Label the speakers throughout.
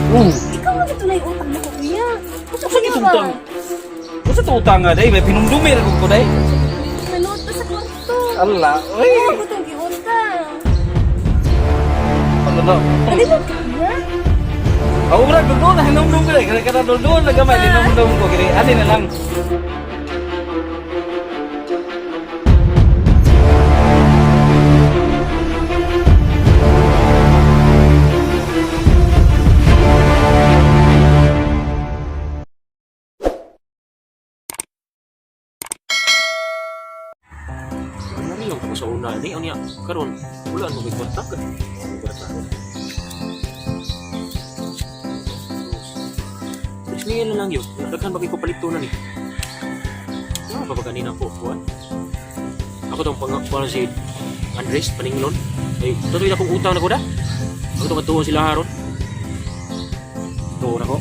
Speaker 1: Oh,
Speaker 2: Ikaw nga ito na yung utang na ko, kuya. Unsa
Speaker 1: unsa
Speaker 2: kaya
Speaker 1: gitong
Speaker 2: ba?
Speaker 1: utang? Unsa to utang nga day? May pinumdumi ra ko day.
Speaker 2: Nanood pa sa kwarto.
Speaker 1: Ala, oy.
Speaker 2: Ako itong giutang.
Speaker 1: Ano na?
Speaker 2: Kalimot ka na?
Speaker 1: Ako mura dudon na hinumdum ko day. Kada kada dudon na gamay hinumdum ko gini. Ani na lang.
Speaker 3: Ano lang ko sa una ni unya karon wala mo kay kwarta ka. Kwarta. 3,000 na lang yun. Daghan ba kay ko palito na ni? Ano ba ba kanina ko kuan? Ako tong pang kuan si Andres Paninglon. Ay, tuloy na akong utang na ko da. Ako tong katuon sila haron. Tuon ako.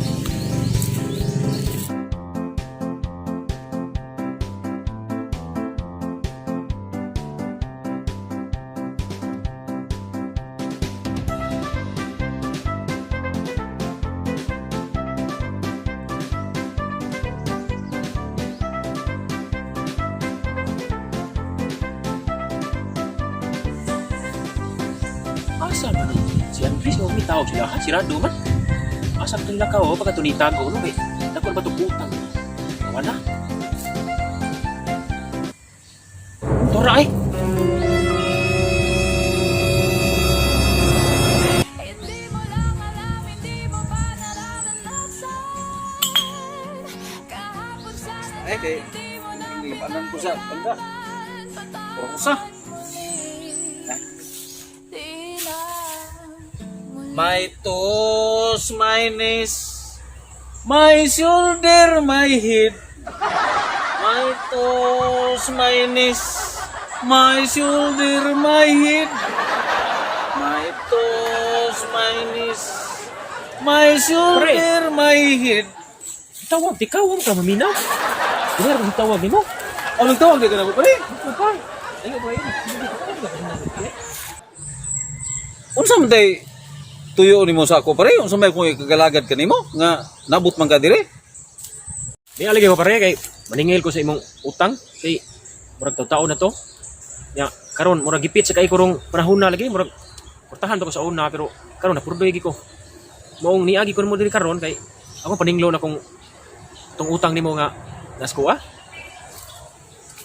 Speaker 3: Asa man ni? Si Andres yung may tawag sila ha? Sirado man. Asa man nila ka o? Baka tunitago no? Kay dako na ba itong utang? Wala. Tora ay!
Speaker 4: Hindi mo lang alam, hindi mo pa nararanasan. Kahapon sana
Speaker 1: Ay kay
Speaker 4: hindi mo na
Speaker 1: lipanan ko sa banda. Puro ko sa.
Speaker 4: Di na
Speaker 1: My toes, my knees, my shoulder, my head. My toes, my knees, my shoulder, my head. My toes, my knees, my shoulder, my head.
Speaker 3: Tawag, ikaw ang ka maminaw. Di ba rin tawag nimo?
Speaker 1: Oh, nagtawag di ka na ko, pare.
Speaker 3: Ayaw ba yun?
Speaker 1: Unsa man day tuyo nimo sa ako, pare? Unsa may kung ikagalagad kanimo nga nabot man ka dire?
Speaker 3: May alagay ko pare kay maningil ko sa imong utang kay murag tao na to. Ya, karon murag gipit sa kay korong panahon na lagi murag portahan to ko sa una pero karon napurdoy gi ko. Maong niagi ko nimo diri karon kay ako paninglo na kung tong utang nimo nga nasko ah.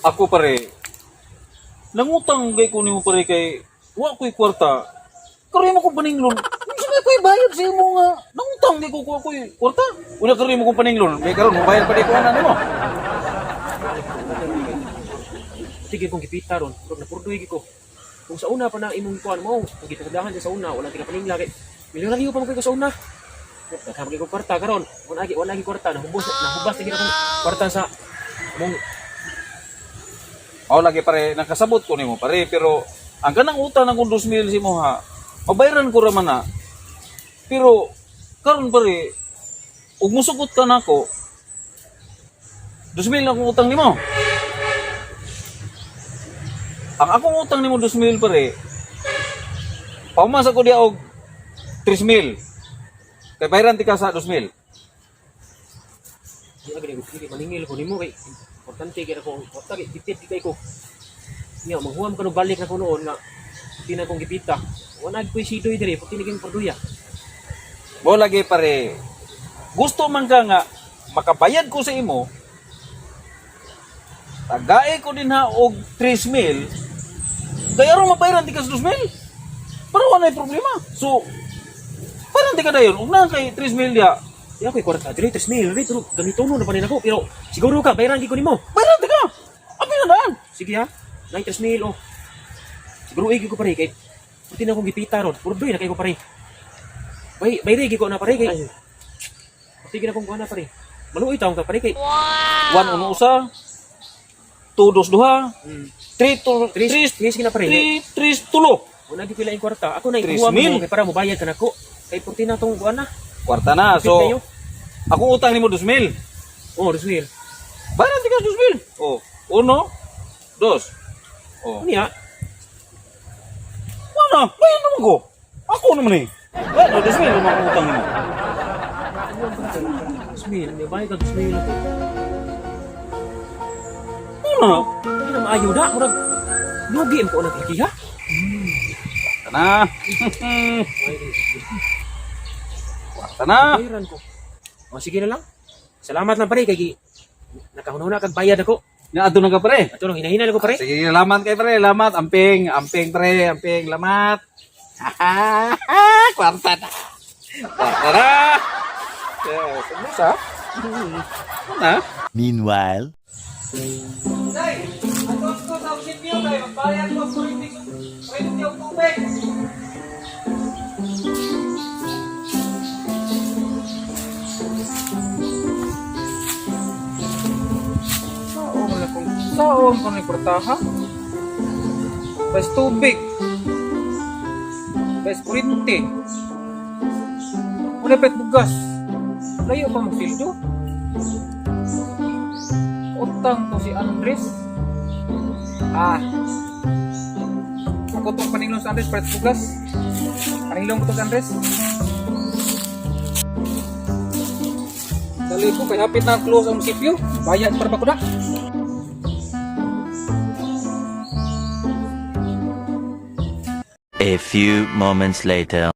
Speaker 1: Ako pare, nangutang kay ko nimo pare kay wa ko'y kwarta. Karon mo kong paninglon. Unsa may ko'y bayad sa imo nga nangutang kay ko wa ko'y kwarta. Una karon mo kong paninglon. Kay karon mo bayad pa di ko ana nimo.
Speaker 3: Sige kong gipita ron, murag napurdoy gi ko. Kung sa una pa na imong kuan mo, ang gitagdahan sa una wala tika paningla kay milyonaryo pa man kay ko sa una. Daghan kay ko kwarta karon. Wala gi kwarta nahubos nahubas na gid akong kwarta sa mong
Speaker 1: Aw lagi pare nakasabot ko nimo pare pero ang kanang utang ng 2,000 si mo ha. Mabayaran ko ra man na. Pero karon pare ug musugot ka nako. 2,000 lang akong utang nimo. Ang akong utang nimo 2,000 pare. Paumasa ko diya og 3,000. Kay bayaran ti ka sa 2,000.
Speaker 3: Di agad ko kini maningil ko nimo kay importante kay ako ang kwarta kay tipid kay ko. Nya maghuam ka no balik na ko noon nga di na kong gipita. Wala ko sidoy diri pati naging porduya.
Speaker 1: Mo lagi pare. Gusto man ka nga makabayad ko sa imo. Tagae ko din ha og 3,000. Kaya aron mabayaran di ka sa 2,000. Para wala problema. So, parang di ka dayon. Ug na kay 3,000 diha.
Speaker 3: Di ako kwarta diri 3,000 diri pero gamito no na pa rin ako pero siguro ka bayaran gid ko nimo.
Speaker 1: Bayaran di ka. Abi na daan.
Speaker 3: Sige ha. Nay 3,000 oh. Siguro igi ko pare kay pati na akong gipita ron. Porduy na kay ko pare. Bay bayre gi ko na pare kay. Pati gid akong kuha na pare. Maluoy taong ka pare kay
Speaker 1: 1 uno usa. 2 dos duha. 3 to
Speaker 3: 3
Speaker 1: 3
Speaker 3: 3 gina pare.
Speaker 1: 3 3 tulo.
Speaker 3: Wala gyud ko laing kwarta. Ako na
Speaker 1: Tres
Speaker 3: ikuha
Speaker 1: mil.
Speaker 3: mo kay para mobayad ka nako. Kay purti na tong kuan na.
Speaker 1: Kwarta na.
Speaker 3: Kapit
Speaker 1: So,
Speaker 3: kayo.
Speaker 1: akong utang nimo 2,000.
Speaker 3: Oh, 2,000.
Speaker 1: Bayaran di ka sa 2,000. Oh, uno, dos. Oh.
Speaker 3: Ano ya?
Speaker 1: Wala, bayad naman ko. Ako naman eh. Bayad na 2,000 naman ang utang nimo.
Speaker 3: 2,000, may bayad ka 2,000 ako.
Speaker 1: Ano na?
Speaker 3: Hindi na maayo na, murag lugi ang po ng lagi ha.
Speaker 1: Kwarta na. Kwarta na.
Speaker 3: Bayaran ko. O sige na lang. Salamat lang pare kay nakahuna-huna kag bayad ako.
Speaker 1: Nga adto na ka pare.
Speaker 3: Ato nang hinahina ko pare.
Speaker 1: Sige, lamat kay pre, lamat. Amping, amping pre, amping, lamat. Kwarta na. Kwarta na. Yes, ano sa? Ano na?
Speaker 5: Meanwhile.
Speaker 1: Day, atos ko sa munisipyo kay magbayad ko sa 20 og tubig.
Speaker 6: Saon na kung saon ko ni kwartaha? Bes tubig. Bes kurinte. Una pet bugas. Layo pa mo sildo. Utang to si Andres. Ah. Ako tong panilong sa Andres palit bugas. Panilong ko to sa Andres. Dali ko kay hapit na close ang munisipyo. Bayad para ba ko na?
Speaker 5: A few moments later.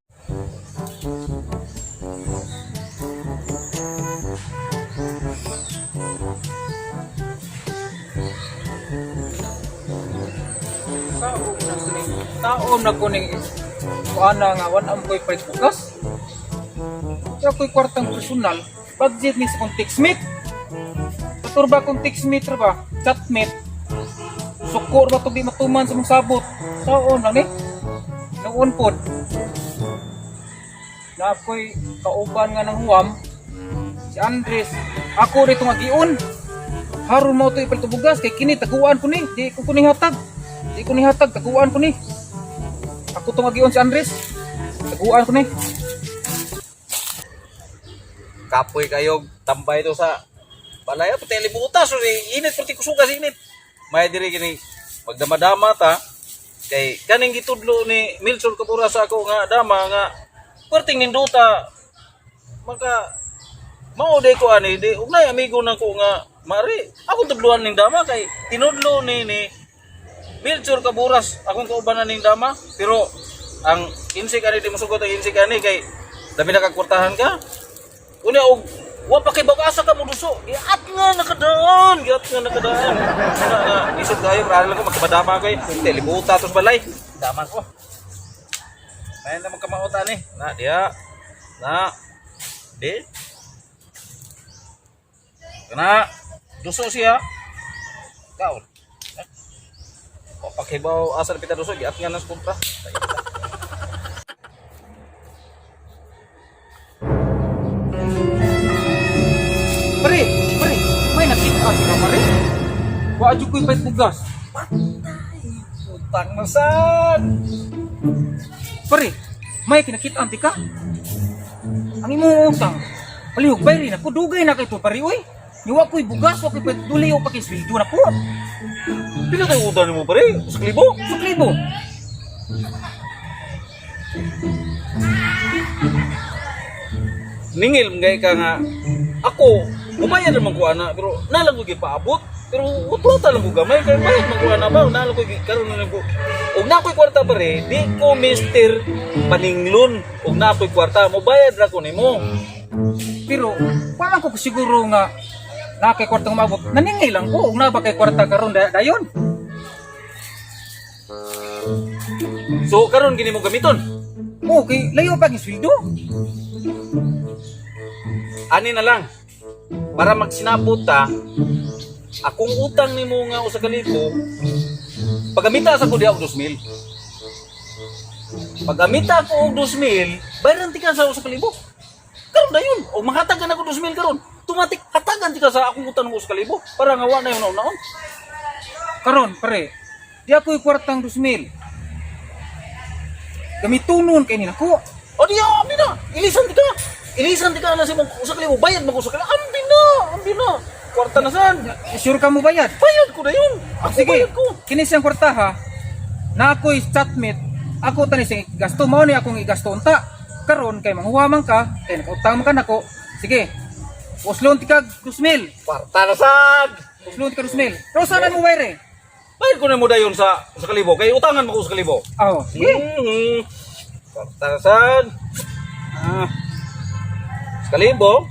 Speaker 6: Taon na kuning taon na kuning kuana nga wan am koy palit bugas. Kaya ko'y kwartang personal, budget ni sa kong textmate. Tutur ba kong textmate ra ba? Chatmate. Suko ra ba to di matuman sa mong sabot. Taon lang ni. Noon pod. Na ako'y kauban nga ng huwam, si Andres, ako rito nga giun. Haron mo to ipalit og bugas kay kini taguan ko ni, di ko ni hatag. Di ko ni hatag, taguan ko ni. Ako tong agion si Andres. Taguan ko ni.
Speaker 1: Kapoy kayo, tambay to sa balay. Pati libuta, so init, pati kusugas init. May diri kini magdama-dama ta kay kaning gitudlo ni Milson Kabura sa ako nga dama nga perting nindota maka mao day ko ani di ugnay amigo na ko nga mari akong tudloan ning dama kay tinudlo ni Melchor Kaburas akong kaubanan ning dama pero ang insik ani di mosugot ang insik ani kay dami na kagkwartahan ka. Unya og wa pa kay bag-asa ka mo duso. Giat nga nakadaan, giat nga nakadaan. Una nga isod kayo, para lang ko magkamadama kay. Libuta tos balay. Dama ko. May na magkamaot ani. Na diha. Na. Di. Kana duso siya. Kaon. Wa pa kay baw asa na pita duso, giat nga nas kontra.
Speaker 6: Pare, pare, may nakita ka pare. Wa jud ko'y palit bugas.
Speaker 1: Utang na sad.
Speaker 6: Pare, may kinakita ka. Ang imong utang. Palihog bayri na ko dugay na kay to pare oy. Niwa ko'y bugas, wa ko'y palit duli o pakisweldo na ko.
Speaker 1: Pila tayo utang nimo pare? Sa libo?
Speaker 6: Suklibo.
Speaker 1: Ningil mga ka nga ako umayan naman ko ana pero nalang ko gipaabot pero ututa lang ko gamay kay bayad man ko ana ba nalang ko karon na ko og na ako'y kwarta pare di ko mister paninglon og na ako'y kwarta mo bayad ra ko nimo.
Speaker 6: Pero wala ko siguro nga na kay kwarta umabot. Naningay lang ko og na ba kay kwarta karon dayon.
Speaker 1: So karon gini mo gamiton?
Speaker 6: Okay, layo pa ang sweldo.
Speaker 1: Ani na lang para magsinabot ta akong utang nimo nga usa ka libo pagamita sa ko diha og 2,000. Pagamita ko og 2,000, bayaran ti ka sa usa ka libo. Karon dayon, og mahatag ka na ko 2,000 karon, tumatik hatagan ti ka sa akong utang mo usa ka libo para nga wa na yung naon.
Speaker 6: Karon pare, di ako'y kwartang 2,000. Gamitunon kay ni nako.
Speaker 1: O di ambi na, ilisan ti ka. Ilisan ti ka na sa imong usa ka libo, bayad mo ko usa ka libo. Ambi na, ambi na. Kwarta na san.
Speaker 6: Sure ka mo bayad?
Speaker 1: Bayad ko dayon. Ako
Speaker 6: Sige,
Speaker 1: bayad ko.
Speaker 6: kini siyang kwarta ha. Na ako'y chatmate, ako tani siyang gasto mao ni akong igasto unta. Karon kay manghuwa man ka, kay nakautang man ka nako. Sige. Uslon ti kag 2,000.
Speaker 1: Kwarta na sad.
Speaker 6: Uslon ti ka 2,000. Pero sana mo bayre?
Speaker 1: Bayad ko na mo dayon sa kalibo kay utangan mo ko sa kalibo.
Speaker 6: Oh, sige.
Speaker 1: Kwarta na sad. Ah. Sa kalibo.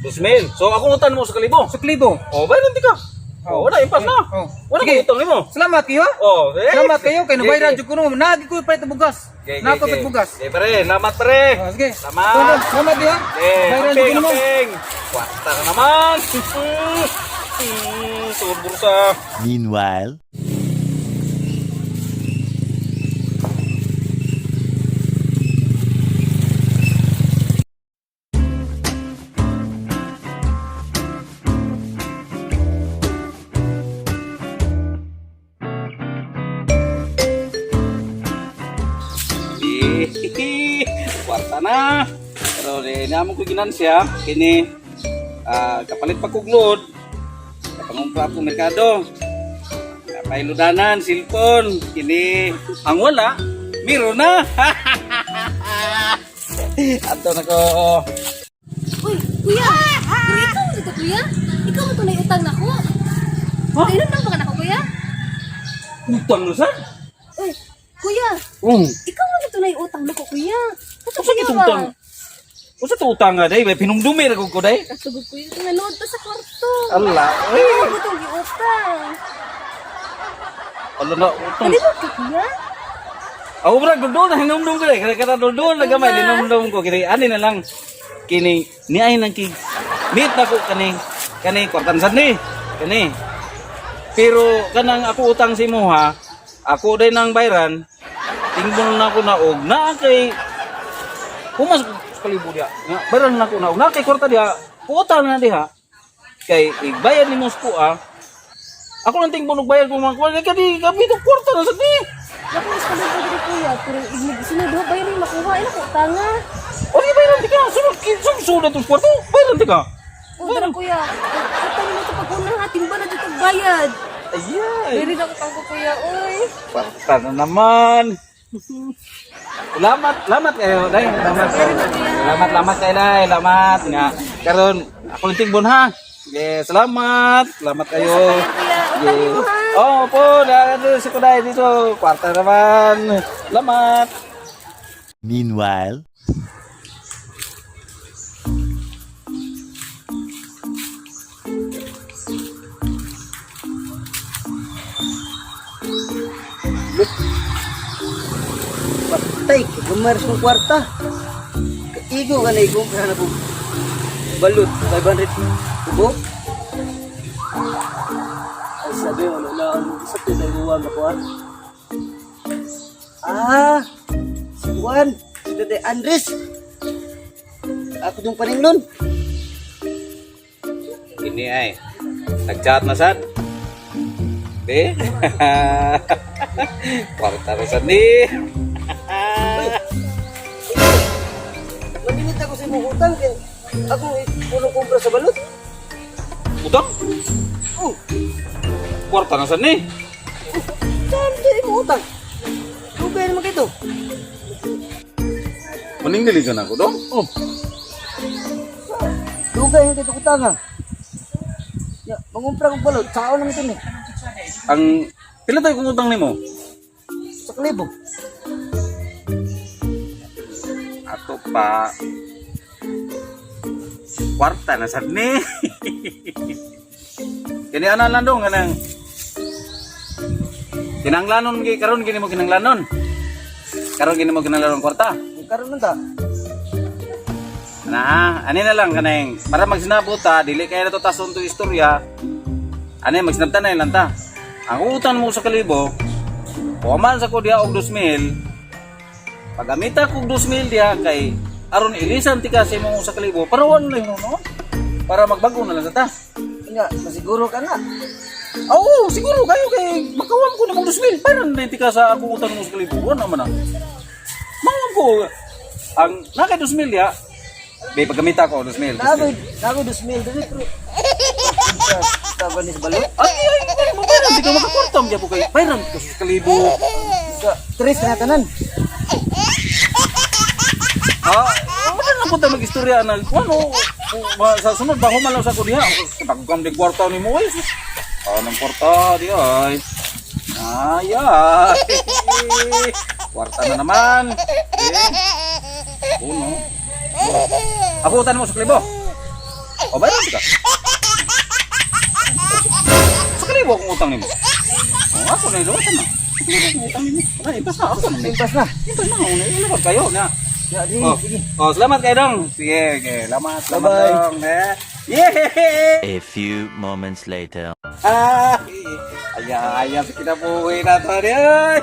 Speaker 1: 2,000. So ako utan mo sa kalibo.
Speaker 6: Sa kalibo.
Speaker 1: Oh, bayad ti ka. Oh, wala impas na.
Speaker 6: Oh.
Speaker 1: Wala
Speaker 6: Sige.
Speaker 1: ko utang nimo.
Speaker 6: Salamat kayo. ha?
Speaker 1: Oh, eh.
Speaker 6: Salamat kayo kay nabayran
Speaker 1: Sige,
Speaker 6: jud ko no. Naagi ko palit og bugas.
Speaker 1: sige.
Speaker 6: Na ko
Speaker 1: Sige,
Speaker 6: palit bugas.
Speaker 1: sige, pare, salamat pare.
Speaker 6: Oh, sige.
Speaker 1: Salamat.
Speaker 6: Salamat. Salamat diha.
Speaker 1: Eh,
Speaker 6: Bayran jud
Speaker 1: kaping,
Speaker 6: ko nimo.
Speaker 1: kaping. Kwarta na naman. Tuhod bursa.
Speaker 5: Meanwhile.
Speaker 1: Eh, kwarta na. Pero di namo ko ginansya kini kapalit pa kog load. Kapangumpra ko merkado. Kapailudanan, silpon, kini ang wala, miro na. Ato na ko.
Speaker 2: Uy, kuya! Pero ikaw mo dito, kuya? Ikaw mo tunay utang na ko.
Speaker 1: Ha?
Speaker 2: Kailan lang ba ka na ko, kuya?
Speaker 1: Utang na sad?
Speaker 2: Uy, kuya!
Speaker 1: Oh.
Speaker 2: Ikaw mo dito tunay utang na ko, kuya. Kato,
Speaker 1: Usa gid utang? Usa to utang nga day, may pinumdumi ra gud ko day.
Speaker 2: Kasugod kuya, nanood pa sa kwarto.
Speaker 1: Ala,
Speaker 2: Ikaw
Speaker 1: eh.
Speaker 2: mo itong giutang.
Speaker 1: Ala na utang.
Speaker 2: Kalimot ka, kuya?
Speaker 1: Ako bra dudol na hinumdum ko day. Kada kada dudol na gamay hinumdum ko kini ani na lang kini niay nang ki meet na ko kani kani kwartan sad ni kani. Pero kanang ako utang si mo ha, ako day nang bayran. Tingbon na ako na og naa kay humas ko kalibo diha. Nga bayran na ako na og naa kay kwarta diha, kuutang na diha. Kay igbayad nimo sa kuha. Ako lang tingbon og bayad ko mga kuha kay kadi kwarta na sad ni.
Speaker 2: Naku, mas palibot dito, kuya. Pero ignig sunod, ho, bayarin makuha. Ay, naku, tanga.
Speaker 1: O di bayran ti ka. Sunod sunod sunod itong kwarto. Bayran ti ka.
Speaker 2: O, tara, kuya. Utang mo ito pag una, ha. Timba na dito bayad.
Speaker 1: Ayay.
Speaker 2: Bayrin ako tangko, kuya. Uy.
Speaker 1: Kwarta na naman. Lamat, lamat kayo, day. Lamat. Lamat, lamat kayo, day. Lamat nga. Karon, ako lang tingbon ha. Okay, salamat. Salamat kayo.
Speaker 2: Kuya, utang mo, ha.
Speaker 1: Oh, po, na sa kuday dito. Kwarta naman. Lamat.
Speaker 5: Meanwhile.
Speaker 7: Patay, kagumar kong kwarta. Kaigo ka na ikumpra na kong balot, 500 kubo. Ay sabi, wala na akong sa tinagawa makuha. Ah, si Juan, si Dede Andres. Ako dong paninglon.
Speaker 1: Ini ay. Nag-chat na sad. Be. Kwarta na sad ni.
Speaker 7: Maminit ako sa imong utang kay ako puno kumpra sa balot.
Speaker 1: Utang?
Speaker 7: Oh,
Speaker 1: Kwarta na sad ni.
Speaker 7: saan sa imong utang? Dugay naman kito.
Speaker 1: Maning ka na ako dong. Oh.
Speaker 7: Dugay naman kito utang ha. Ya, mangumpra kong balot, sao naman ito ni.
Speaker 1: Ang pila tayo kung utang nimo?
Speaker 7: Sa kalibo.
Speaker 1: Ato pa kwarta na sad ni. Kini ana lang dong kanang kinanglanon gi karon gini mo kinanglanon. Karon gini mo kinanglanon kwarta.
Speaker 7: Karon man ta.
Speaker 1: Na, ani na lang kanang para magsinabot ta, dili kay na to tason to istorya. Ani magsinabtan na lang ta. Ang utang mo sa kalibo, human sa ko diha og 2,000. Pagamita kog 2,000 diha kay aron ilisan ti ka sa imong usa ka libo, para wala na no? Para magbago na lang sa ta.
Speaker 7: Nga, masiguro ka na.
Speaker 1: Oo, siguro kayo kay makawam ko namang 2,000. Para na ti ka sa akong utang mo sa kalibo, wala naman na. Mangawam ko ang naka 2,000 diha. May paggamita ko 2,000.
Speaker 7: Nagoy, nagoy 2,000 dili pero sa ni sa balot.
Speaker 1: Ay, ay, ay, mabayran di ka makakwarta mo kay bayran ka sa kalibo.
Speaker 7: Sa tres na tanan.
Speaker 1: Ah, wala na po tayo mag-istorya na, ano, Sa sunod ba human lang sa ko diha. Daggang di kwarta nimo oy. Anong kwarta di ay. Ay ay. Kwarta na naman. Eh. Uno. Ako utan mo sa klibo. O bayaran ka. Sa kalibo akong utang nimo. O ako na iluwatan na. Sa kalibo akong utang nimo. Wala, impas na ako na.
Speaker 7: Impas na.
Speaker 1: Impas na. Una, ilawag kayo na.
Speaker 7: Ya, di,
Speaker 1: Oh,
Speaker 7: sige.
Speaker 1: oh, salamat kayo dong. Sige, okay. Salamat, salamat
Speaker 7: Bye-bye.
Speaker 1: dong. Eh. Yeah!
Speaker 5: A few moments later.
Speaker 1: Ay, ay, ay, sa kinabuhi na to. Ay,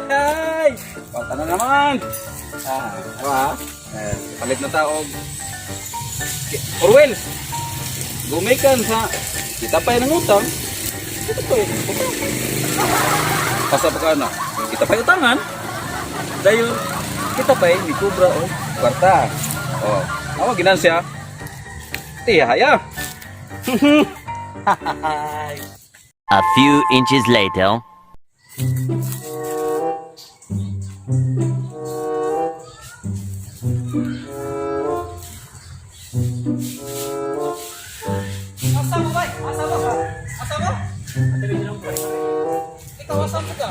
Speaker 1: ay. Kwarta na naman. Ah, diba? Eh, palit na tao. Orwell, gumikan sa kita pa ng utang. Kita pa yung utang. Pasa pa ka na. Kita pa yung utangan. Dahil kita pa ni kubra o kwarta. Oh, awa ginan siya. Tihaya.
Speaker 5: A few inches later.
Speaker 6: Asa mo bay? Asa mo? Asa mo? Ikaw asa mo ka?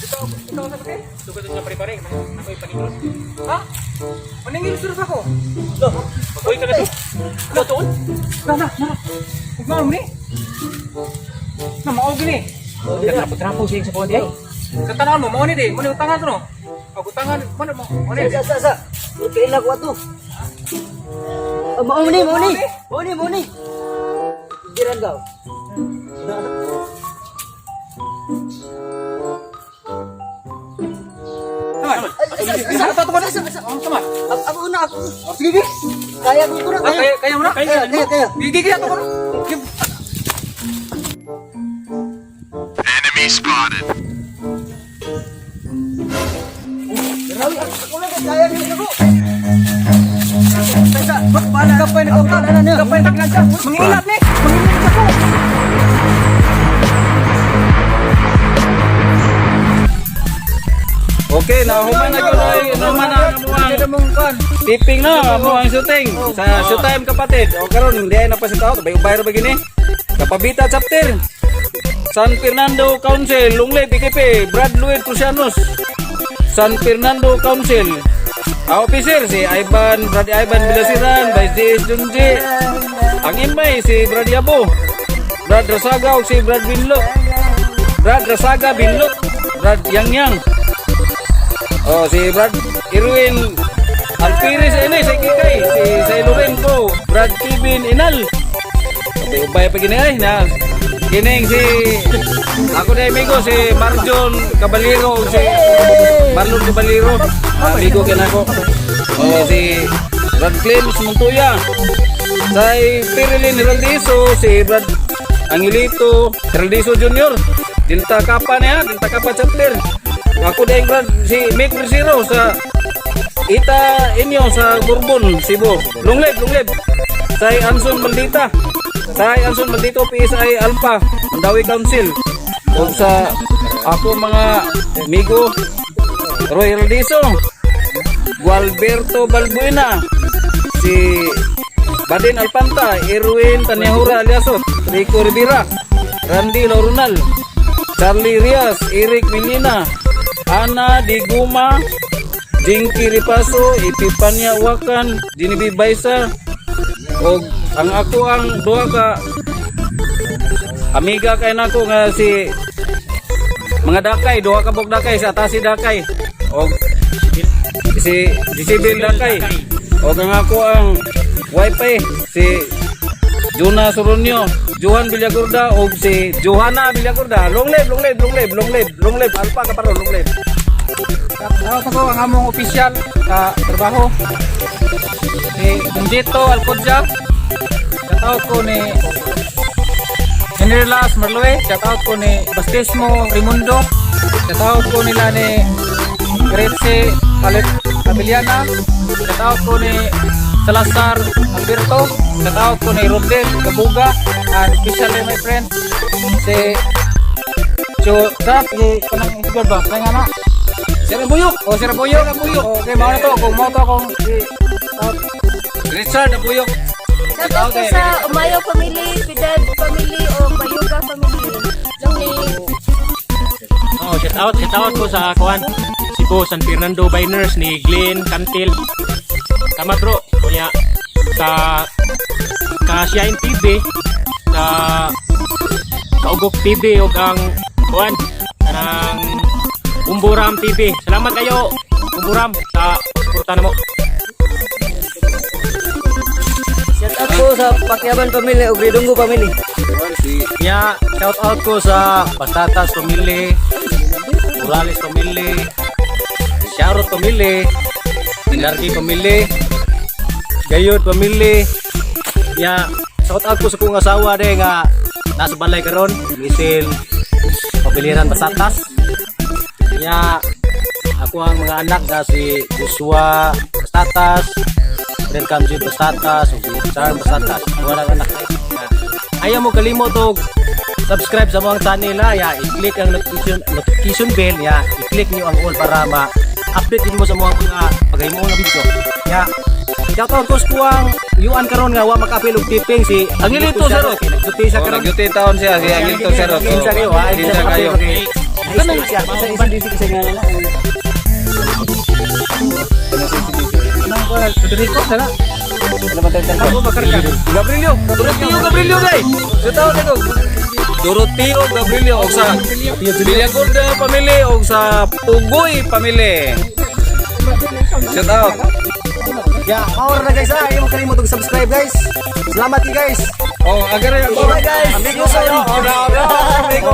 Speaker 6: Ikaw asa mo kay?
Speaker 3: Sugod sa pare-pare, ako'y paningil.
Speaker 6: Ha? Maningil sur ako.
Speaker 3: Uy, ka na to. Ano to?
Speaker 6: Na na na. Ugma mo ni. Na mao gini.
Speaker 3: Trapo-trapo siya sa kuwan eh.
Speaker 6: Sa tanaw mo mao ni di, mo ni utangan to no. Pag utangan mo ni mo ni.
Speaker 7: Sa, sa, sa. Okay lang ko ato. Ah, mao ni, mao ni. Mao ni, mao ni. Giran gaw.
Speaker 6: Tama.
Speaker 7: Ay, sa, sa, sa.
Speaker 6: Sa to sa sa. Tama.
Speaker 7: Ako na, ako.
Speaker 6: Oh, sige, sige.
Speaker 7: Kaya ko ko na,
Speaker 6: Ah,
Speaker 7: kaya.
Speaker 6: kaya kaya mo na.
Speaker 7: Kaya, kaya, kaya.
Speaker 6: Gigi gigi ato ko na.
Speaker 7: Grabe, ako lang, kaya niyo ako. Sa, sa, bala.
Speaker 6: Kapay na
Speaker 7: Ako, na, na.
Speaker 6: Kapay na siya. Mangilat ni. Mangilat ako.
Speaker 1: Okay, nahuman na gyud ay, nahuman na ang amuang tipping na, amuang shooting. Sa showtime kapatid. O karon hindi ay napasitaw, kabay ubay ra ba gini? Kapabita chapter. San Fernando Council, Lungley, PKP, Brad Luis Crucianos. San Fernando Council. Ang officer si Ivan, Brad Ivan Bilasiran, Vice DS Junji. Ang imay si Brad Yabo. Brad Rasaga ug si Brad Binlot. Brad Rasaga Binlot. Brad Yang Yang. Oh, si Brad Irwin Alpires ini si Kikay, si si Lorenzo, Brad Kevin Inal. Ubay ubay pa gini ay na. Kining si ako na amigo si Marjon Caballero ug si Marlon Caballero. Amigo kinako. Oh, si Brad Clems Montoya. Say Perilin Heraldiso, si Brad Angelito Heraldiso Jr. Delta Kappa niya, Delta Kappa chapter. Ako din Brad si Mick Rosero sa Ita inyo sa Bourbon, Cebu. Long live, long live. Say Anson Maldita. Say Anson Maldito PSI Alpha, Mandawi Council. Ug sa ako mga amigo Roy Heraldiso, Gualberto Balbuena, si Badin Alpanta, Erwin Tanyahura Aliasot, Rico Rivera, Randy Laurunal, Charlie Rias, Eric Milina, Ana Diguma, Jinky Ripaso, Epipania Wakan, Genevieve Baisa, og ang ako ang duha ka amiga kay nako nga si mga dakay, duha ka buk dakay sa Atasi Dakay og si Jisibel Dakay og ang ako ang wifi si Juna Soronio, Johan Villagorda og si Johanna Villagorda. Long live, long live, long live, long live, long live, alpha ka paro, long live.
Speaker 6: Ako ko ang among opisyal sa trabaho. Si Bundito Alcodja. Shout out ko ni Henry Las Marloe. Shout out ko ni Bastismo Rimundo. Shout out ko nila ni Gretze Alet Abiliana. Shout out ko ni Salazar Alberto. Shout out ko ni Rodel Gabuga. And especially my friend si Cho, sa, si kanang Edgar ba? Kaya nga na. Sir Abuyok. Oh, Sir Abuyok. Abuyok. Okay, mao na to. Kung mao to akong Richard Abuyok.
Speaker 2: Shout out ko sa Umayo family, Pidad family, o Bayuga family. Long.
Speaker 3: Oh, shout out ko sa kuan. Cebu San Fernando Biners ni Glenn Cantil. Tama bro, kunya sa Kasyain TV, sa Kaugok TV ug ang kuan kanang Umburam TV. Salamat kayo, Umburam, sa suporta namo.
Speaker 7: Shout out ko sa Pakyaban family ug Ridongo family.
Speaker 1: Ya, shout out ko sa Pastatas family, Morales family, Sharot family, Dilargi family, Gayod family. Ya, shout out ko sa kong asawa de nga nasa balay karon, Misil Pabiliran Basatas. Ya, ako ang mga anak nga si Joshua Basatas, Welcome Jude Basatas, ug si Charm Basatas. Wala anak. Ya. Ayaw mo kalimot og subscribe sa mga channel ha. Ya, i-click ang notification bell ya, i-click niyo ang all para ma-update din mo sa mga paghimo nga video. Ya, shout out ko sa kuwang yuan karon nga wa makapil og tipping si
Speaker 6: Angelito Serot.
Speaker 1: Nagduti sa
Speaker 6: Oh,
Speaker 1: karon.
Speaker 6: nagyuti taon siya si Angelito Serot.
Speaker 1: Kinsa kayo ha?
Speaker 6: Kinsa kayo.
Speaker 7: Kanang siya sa isang disik sa nga na.
Speaker 6: Federico sana. Gabrilio, Doroteo Gabrilio guys. Sa taon nito. Doroteo Gabrilio og sa Villagorda family og sa Pugoy family. Shout out.
Speaker 1: Ya, power na guys ha. Ayaw mo kalimot og subscribe guys. Salamat you guys.
Speaker 6: Oh, agara
Speaker 1: Bye guys. Amigos.
Speaker 6: Amigo.